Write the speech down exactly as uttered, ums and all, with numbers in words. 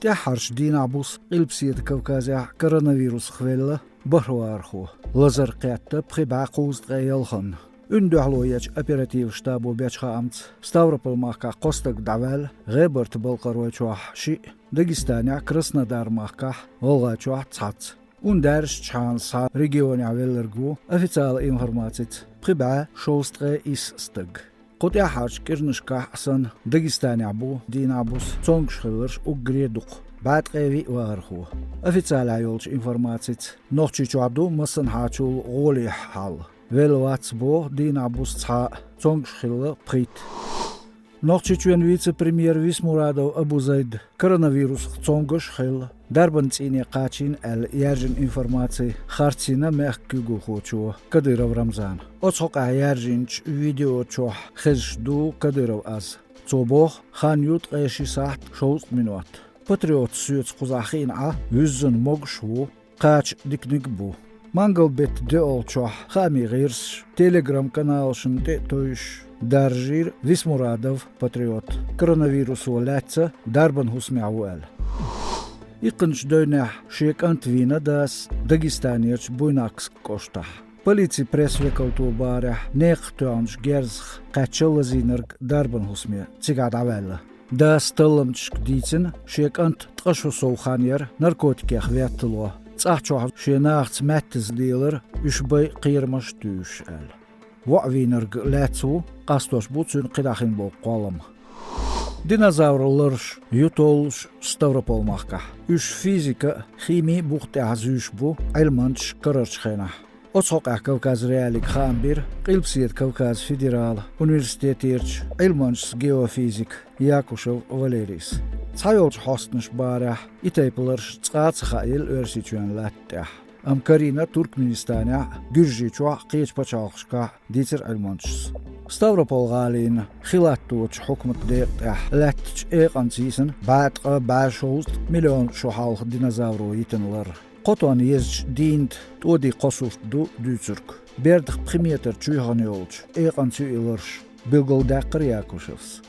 ТӀаьххьарчу дийнахь-буса Къилбаседа Кавказехь коронавирусах велла бархӀ вахархо. Лазар кхетта пхи бӀе кхузткъе ялханна. Уьнна дуьхьало ечу оперативан штабо бечу хаамца, Ставрополь-махкахь кхо стаг дӀаваьлла, ГӀебарта-Балкхаройчохь шиъ, Дагестанехь Краснодар-махкахь, ГӀалгӀайчохь цхьацца. Унна даьржичхьана схьа регионехь велларг ву, официалан информацица, пхи бӀе шовзткъе исс стаг. Кху тӀаьххьарчу кӀирнашкахь а санна, Дагестанехь бу дийнахь-буса цомгуш хилларш уггаре а дукха, бӀе ткъе виъ вахархо. Официалехь йолчу информацица, Нохчийчохь ду массанхьачул гӀолехь хьал. Велла вац боху дийнахь-буса цхьа а, цомгуш хилла пхийтта. Нохчийчоьнан вице-премьер Висмурадов Абузайд коронавирусах цомгуш а хилла, дарбан цӀийне кхачийна аьлла яьржина информаци харцйина мехкан куьйгалхочо Кадыров Рамзана. Оцу хьокъехь яьржинчу видео чохь хезаш ду Кадыров аз. Цо боху, хан ю ткъе ши сахьт шовзткъа минот. Патриоташ соьца кхузахь хиъна Ӏа, вуьззина могуш а ву, кхача диканиг а бу. Мангал-беттан доьалгӀачохь хаамийн гӀирсаша, Telegram-каналашна тӀе а тевжаш, даржийра Висмурадов патриот, коронавирусо лаьцна дарбан хӀусамехь ву аьлла. Иккханчу девнехь шен кӀант вийна дас Дагестанерчу Буйнакск кӀоштахь. Полицин пресс-векалто бахарехь, некхах тоьхначу герзах кхаьчна лазийнарг дарбан хӀусаме цигахь дӀаваьлла. Дас талламчашка дийцина, шен кӀант ткъа шо сов хан яра наркотикех веттало, цӀахь чохь шен нахаца маьттаза лелара, уьш бай кхерамаш а туьйсуш аьлла. ВоӀ вийнарг лаьцна ву, къастош бу цуьнан кхидӀа хин болу кхоллам. Динозавран ларш ю толлуш Ставрополь-махкахь. Уьш физика а, хими а бух тӀехь зуьйш бу Ӏилманчаш карарчу хенахь. Оцу хьокъехь Кавказ.Реалиига хаам бира Къилбаседа Кавказан федералан университетерчу Ӏилманчас-геофизикас Якушев Валерийс. Цхьайолчу хьостанаша бахарехь, и тайпа ларш цкъа а ца хаийтина Оьрсийчоьнан латта тӀехь. Амма карийна Туркменистанехь а, Гуьржийчохь а, кхечу пачхьалкхашкахь а, дийцира Ӏилманчас. Ставрополь-гӀалина хи латточу хьукматан декъа тӀехь лаьттачу экъанца йисина бӀе ткъа бӀе шовзткъа миллион шо хьалха динозавро йитина лар. Кхо тонна езачу дийнат тӀоди кхо сурт ду дуьйцург. Бердах пхи метр чоьхана йолчу экъанца ю и ларш, билгалдаьккхира Якушевс.